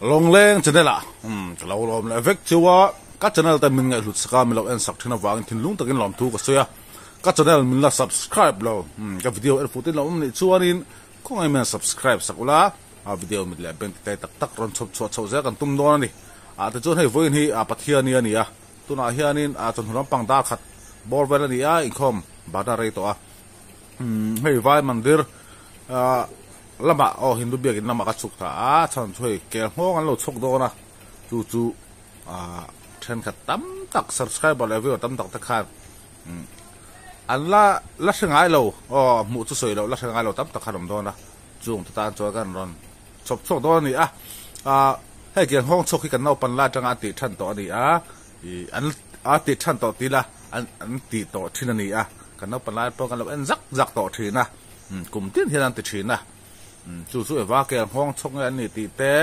Lawngleng channel ah ka lo lawm leh vek cheu a, ka channel te min ngaihhlut sak a, min lo en sak thin avangin thinlung takin lawmthu ka sawi a, ka channel min la subscribe lo, ka video en fuh tin lo awm nih chuanin khawngaih min subscribe sak ula, a video mit leh beng titei tak tak rawn chhawp chhuah chhoh zel kan tum dawn a ni. Ah tichuan hei vawiin hi Pathiani a ni a, tunah hianin chawhnu lampang dar khat bawr vel a ni a, inkhawm bahna rei tawh a, hei vai mandir ah lamah aw Hindu biakin lamah ka chhuk ta a, chhan chu hei kel nghawng an lo chhawk dawn a, chu chu ah thenkhat tam tak subscriber leh viewer tam tak te khan an la la hre ngai lo aw hmuh chu sawi loh la hre ngai lo tam tak khan awm dawn a, chung te tan chuan kan rawn chhawp chhuak dawn a ni a, ah hei kel nghawng chhawk hi kan naupan lai atanga an tih than tawh a ni a, ih an a tih than tawh tih ila an an tih tawh thin a ni a, kan naupan lai pawh kan lo en zak zak tawh thin a. Kum tin hian an ti thin a, chu chu eva kel nghawng chhawk nge an ni tih te,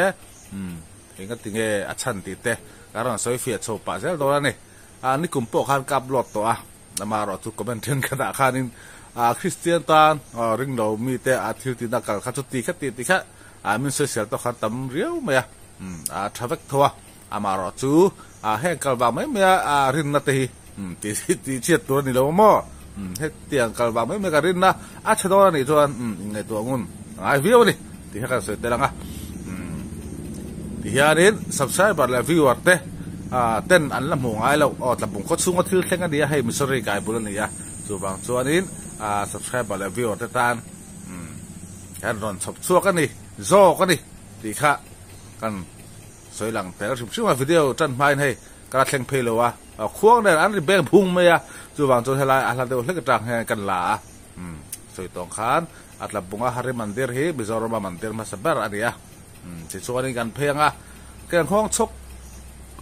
eng a ti nge a chhan tih te ka rawn sawi fiah chho pah zel dawn a ni. Nikum pawh khan ka upload tawh a, amaherawh chu comment thenkhatah khanin Kristian tan ring lo mite a thil tihna kal kha chu ti kha ti tih kha min sawisel tawh khan tam riau mai a, a tha vek tho a, amaherawh chu heng kal vang mai mai a rinna te hi Tih chhiat tur a ni lo maw? Hetiang kal vang mai mai ka rinna a chhe dawn a nih chuan inngaihtuah ngun a ngai viau a ni tih kha kan sawi tel ang a. Ti hianin subscriber leh viewer te ten an la hmuh ngai loh aw tlabung khaw chhunga thil thleng a ni a, hei Missouri kai bul a ni a, chuvang chuanin subscriber leh viewer te tan kan rawn chhawp chhuak a ni, zawk a ni tih kha kan sawi lang tel hrim hrim a, video tan hmain hei Ka la thleng phei lo a, khuang nen an ri beng phung mai a, chuvang chuan helai a hla deuh hlek atang hian kan la a, umm sawi tawng khan a tla bung a, Hari Mandir hi Mizorama mandir hmasa ber a ni a, umm tichuanin kan phei ang a, Kenghawng chhawk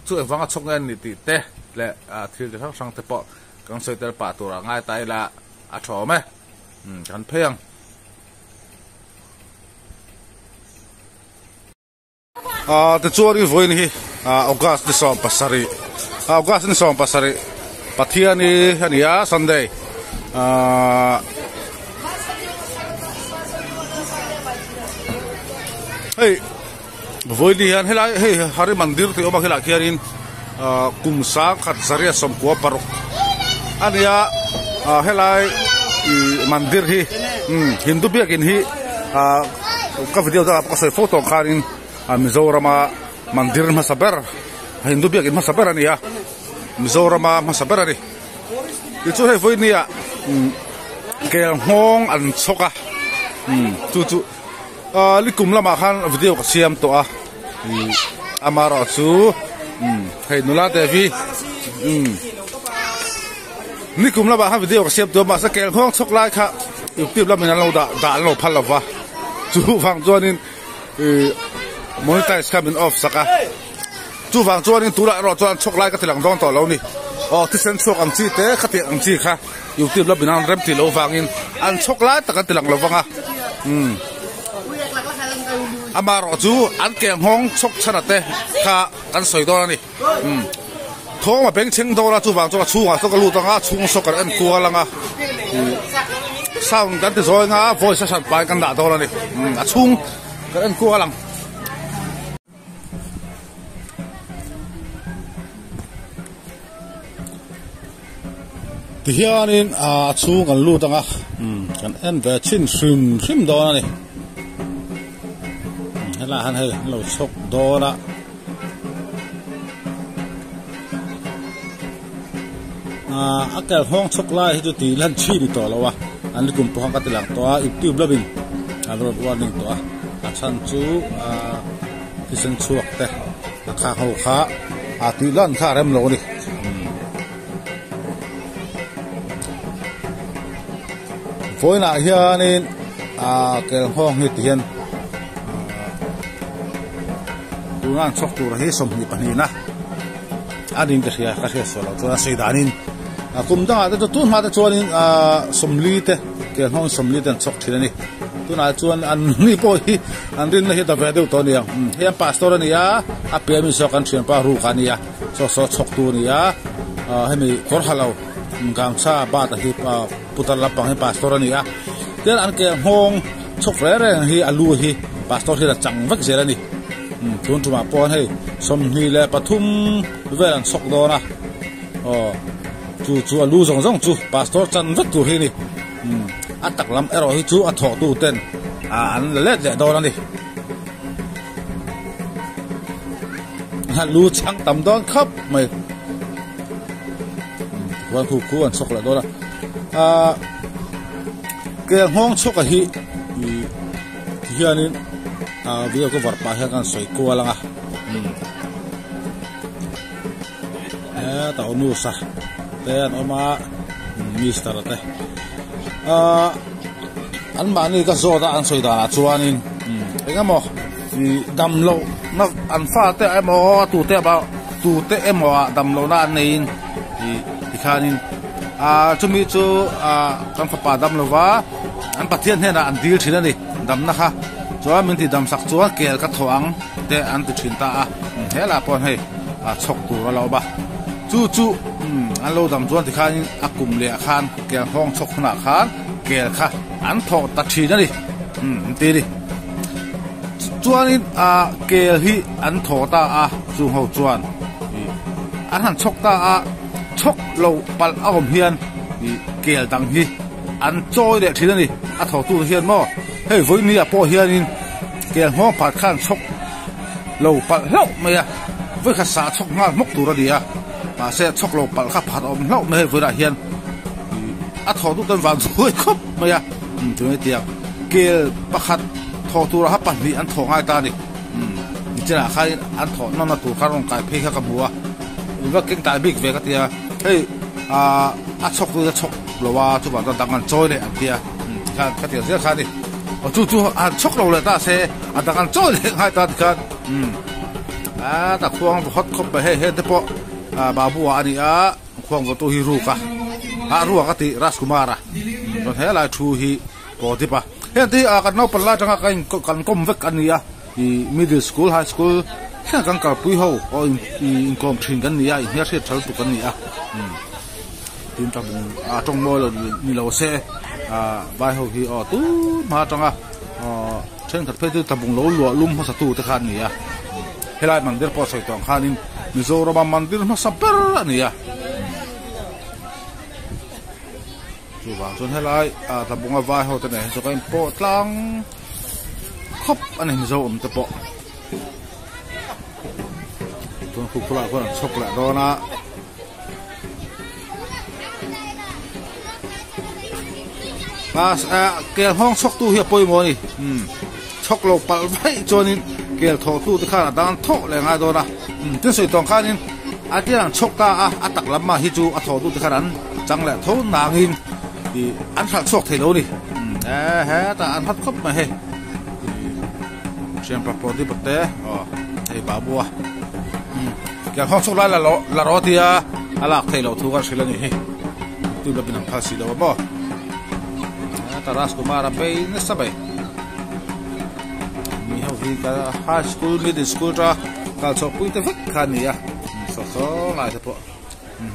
chu engvanga chhawk nge an ni tih te leh thil chi hrang hrang te pawh kan sawi tel pah turah ngai ta ila a tha awm e, umm kan phei ang. Ah tichuan i vawiin hi ah August ni 17 August ni 17 Pathian hi a ni a Sunday ah hei vawiin hi hian helai hei Hari Mandir tih awm a khilah khianin ah kum sangkhat zariat 16 a ni a ah helai ih mandir hi umm Hindu biakin hi ah. Ka video dangah pawh ka sawi fo tawh khanin Mizorama mandir hmasa ber Hindu biakin hmasa ber a ni a, Mizorama hmasa ber a ni. Tichuan hei vawinia kel nghawng an chhawk a, chu chu likum lamah khan video ka siam tawh a, amaherawhchu hei nula Devi Nikum lamah khan video ka siam tur a mahse kel nghawng chhawk lai kha youtube lamin an lo dah dah an lo phal lo va chuvang chuanin ih monetize kha min off sak a chuvang chuanin tunah erawh chuan chhawk lai ka ti lang dawn tawh lo ni aw thisen chhuak ang chi te khatiang ang chi kha youtube lamin an rem tih loh vangin an chhawk lai tak an ti lang lo vang a umm amaherawh chu an kel nghawng chhawk chhan a te kha kan sawi dawn a ni. Umm thawng a beng chheng dawn a chuvang chuan a chhungah sawn ka lut ang a chhung saw kan en kual ang a ih sound kan ti zawi ang a voice a hran pahin kan dah dawn a ni umm a chhung kan en kual ang. Tihianin a chhung kan lut ang a umm kan en ve chhin hrim hrim dawn a ni helaiah hian hei an lo chhawk dawn a. Ahh a kel nghawng chhawk lai hi chu tih lan chi ni tawh lo a an kum pawh khan ka ti lang tawh a youtube lovin an rawn warning tawh a a chhan chu ahh thisen chhuak te a khang ho kha ah tih lan kha a rem lo a ni vawiinah hianin ahh kel nghawng hi ti hian. Tuna an chhawk tur hi 22 na a ning ka hria ka hriat sual loh chuan a sawi danin a kum dangah te chu tun hma te chuanin ahh 40 te kel hnawng 40 te an chhawk thin a ni tunah chuan an ni pawh hi an rinna hi a da ve deuh tawh a ni ang hei an pastor a ni a a pian mi saw kan thianpa ruk a ni a saw saw chhawk tu a ni a ahh hemi kawr ha lo gamchha bat a hi putar lampang hi pastor a ni a tin an kel nghawng chhawk reng reng hi a lu hi pastor hian a chang vek zel a ni. Tun tumah pawh hei 23 vel an chhawk dawn a, aw chu chu a lu zawng zawng chu pastor chan vek tur hi a ni. A tak lam erawh hi chu a thawhtu ten an la let leh dawn a ni. A lu chhang tam dawn khawp mai. Tichuan khu khu an chhawk leh dawn a. Ahh kel nghawng chhawk a hi ih tihianin ah video cover pah hian kan sawi kual ang a umm hetah aw nusa te an awm a mister te ahh an mahni ka zawt a an sawi danah chuanin eng emaw ih dam loh na an fate emaw tute emaw tute emaw ah dam loh na an neiin ih tikhanin ah chumi chu ah kan fapa dam lova an Pathian hnenah an dil thin a ni damna kha chuan min ti dam sak chuan kel ka thaw ang te an ti thin ta a helah pawh hei ah chhawk tur a lo awm a chu chu an lo dam chuan tikhanin a kum leh ah khan kel nghawng chhawk hunah khan kel kha an thawh ta thin a ni an ti a ni. Chuanin ah kel hi an thaw ta a, chung ho chuan ih an han chhawk ta a, chhawk lo palh a awm hian ih kel dang hi an chawi leh thin a ni. A thaw tur hian maw hei vawiin ah pawh hianin kel nghawng phat khan chhawk lo palh hlauh mai a, vawikhat sah chhawk nghal hmawk tur a ni a, mahse chhawk lo palh kha phat a awm hlauh mai hei vawiinah hian ih a thaw duh tan vang chuai khawp mai a, tunge tiang kel pakhat. Thawh turah kha pahnih an thawh ngai ta a ni. Nichinah khan an thawh nawmna tur kha rawn kai phei kha ka hmu a, in va keng tai bik ve ka ti a, hei ah a chhawk chu a chhawk lo a, chuvang chuan dang an chawi leh an ti a, tikhan ka ti ang zel kha a ni. Aw chu chu an chhawk lo leh ta se a dang an chawi leh ngai ta tikhan ah ta khuang hawt khawp mai hei heng te pawh ah babu ah a ni a, khuang vawtu hi ruk a, ah ruak a tih Rajkumar a, chuan helai thu hi. Aw tip a, heng te hi ah kan naupang lai atanga ka in kan kawm vek a ni a, ih middle school high school thleng kan kalpui ho aw in ih inkawm thin kan ni a inhnial hriat tha lutuk kan ni a umm tin tlabung ah tawng mawi lo ni lo se ah vai ho hi aw tun hma atanga aw thenkhat phei chu tlabung lo luah lum hmasa tu te kha an ni a helai mandir pawh sawi tawh ang khanin Mizorama mandir hmasa ber a ni a. Chuvang chuan helai ah tlabunga vai ho te nen hi chu ka inpawh tlang khawp a ni Mizo awm te pawh. Chuan khu khulaiah khuan an chhawk leh dawn a. Ah kel nghawng chhawk tu hi a pawimawh a ni umm chhawk lo palh vaih chuanin kel thawh tu te khan a dang thawh leh ngai dawn a umm tin sawi tawng khanin a tiang an chhawk ta a a tak lam ah hi chu a thawh tu te khan an chang leh tho nangin ih an hralh chhuak thei lo a ni umm eh hetah an hrat khawp mai hei ih thian pa pawh dip te aw hei babu a umm kel nghawng chhawk lai la la rawh a tia a lak theih loh thu kan hrilh a ni hei. Tu la bin ang phal si lo a maw? Heta Rajkumar a bei nasa mai. Mi ho hi ka high school middle school ta kal chhuah pui te vek kha a ni a. Saw saw lai te pawh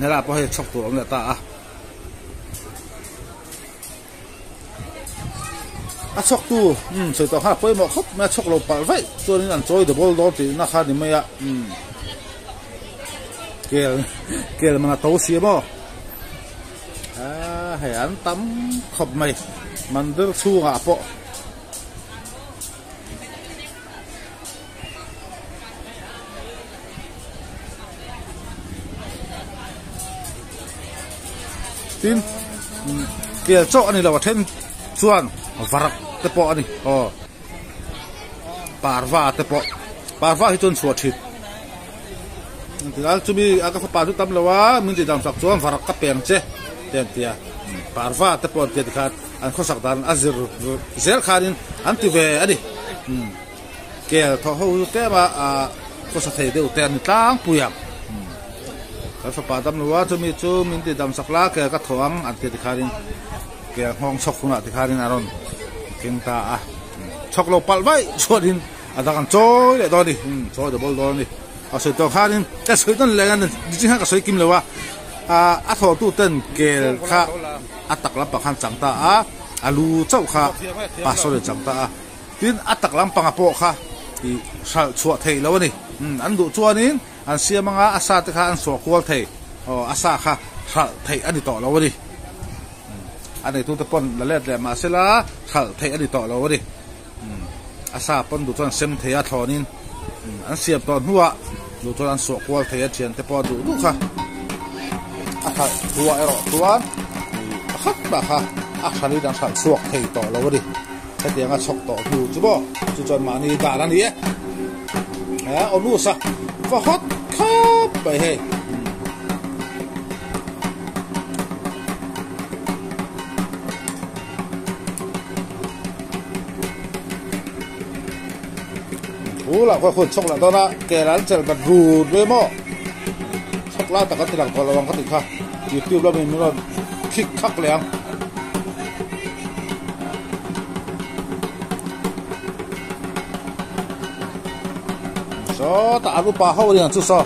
helai pawh hei chhawk tur a awm leh ta a. A chhawk tu sawi tawh khan a pawimawh khawp mai a chhawk lo palh vaih chuanin an chawi double dawn tihna kha a ni mai a kel kel man a to si a maw ah hei an tam khawp mai mandir chhungah pawh. Tin kel chauh a ni lo a then chuan varak te pawh a ni aw parva te pawh parva hi chuan chhuah thin tilai chumi a ka fapa chu tam lo a min ti dam sak chuan varak ka peng che te an ti a parva te pawh an ti a tikhan an khawsak dan a zir zel khanin an ti ve a ni. Kel thawh ho chu tlem a ah khawsa thei deuh te an ni tlangpui ang. Kan fapa dam lo a chumi chu min ti dam sak la kel ka thawh ang an ti tikhanin kel nghawng chhawk hunah tikhanin a rawn keng ta a. Chhawk lo palh vaih chuanin a dang an chawi leh dawn a ni chawi double dawn a ni. A sawi tawh khanin ka sawi nawn leh ang niching khan ka sawi kim lo a ah a thawh tu ten kel kha a tak lampang khan chang ta a a lu chauh kha pastor in chang ta a. Tin, a tak lampanga pawh kha Ih hralh chhuah theih loh a ni. Umm an duh chuanin an siam anga a sa te kha an suah kual thei. Aw a sa kha hralh theih a ni tawh lo a ni. Umm a neitute pawn la let leh mahsela hralh theih a ni tawh lo a ni. Umm a sa pawn duh chuan sem thei a thlawnin umm an siam tawh hnuah duh chuan an suah kual thei a thiante pawh duh duh kha a hralh hnuah erawh chuan ih pakhat mah kha a hralhin an hralh chhuak thei tawh lo a ni. Hetianga chhawk tawh hnu chu maw chu chuan mahni dan a ni e. He onus a va hawt khawp mai hei. Thu lah khawi hun chhawk lah dawn a kel an chelh bat rut mai maw. Chhawk lai tak an ti lang tawh lo ang ka tih kha YouTube lamin min rawn khik khak leh ang. Sawtah an upa ho aniang chu saw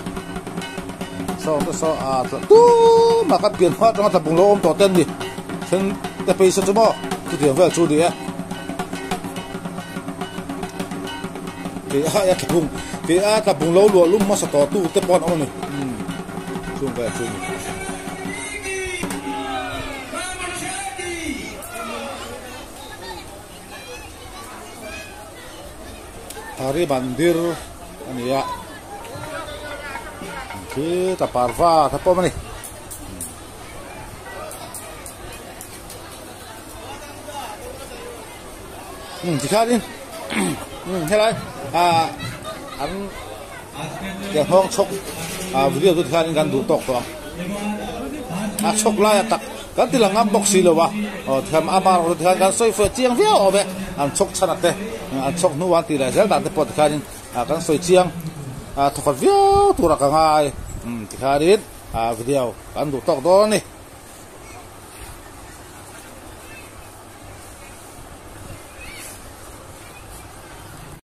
saw te saw a tla tumah kan pian hma atanga tlabung lo awm tawh te an ni then te phei saw chu maw chutiang vel chu a ni e kei aia tlabung kei aia tlabung lo luah lum hmasa tawh tu te pawh an awm a ni umm chung vel chu a ni. Hari Mandir a ni a khi ta parva ta pawm a ni. Um tikhanin um helai ah an ke nghawng chhawk ah video chu tikhanin kan duh tawk tawh ang a chhawk lai a tak kan ti lang ngam bawk si lo a aw tikhan a mar erawh tikhan kan sawi feh chiang viau awm e an chhawk chhan a te an chhawk hnu an tih leh zel dan te pawh tikhanin ah kan sawi chiang ah thawkhat viau tur a ka ngai um tikhanin ah video kan duh tawk dawn a ni.